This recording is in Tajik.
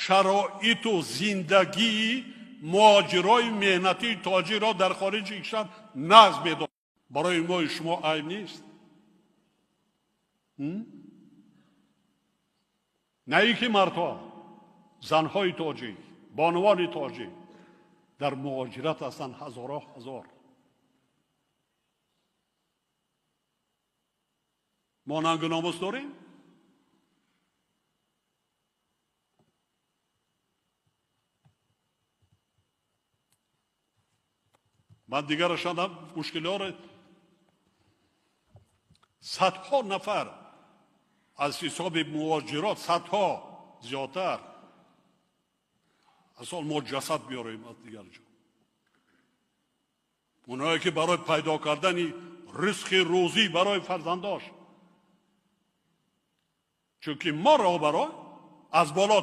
Шароиту зиндагии муҳоҷирои меҳнатии тоҷикро дар хориҷи кишвар нағз медонад. Барои мои шумо айб нест, на ин ки мардҳо, занҳои тоҷик, бонувони тоҷик дар муҳоҷират ҳастанд, ҳазорҳо ҳазор. Мо нангу номус дорем? Ман дигарашонам мушкилиҳоро, садҳо нафар аз ҳисоби муҳоҷирот, садҳо зиёдтар асол мо ҷасад биёрем аз дигар ҷо. Онҳое ки барои пайдо кардани ризқи рӯзӣ барои фарзандош, чунки мо роҳбаро аз боло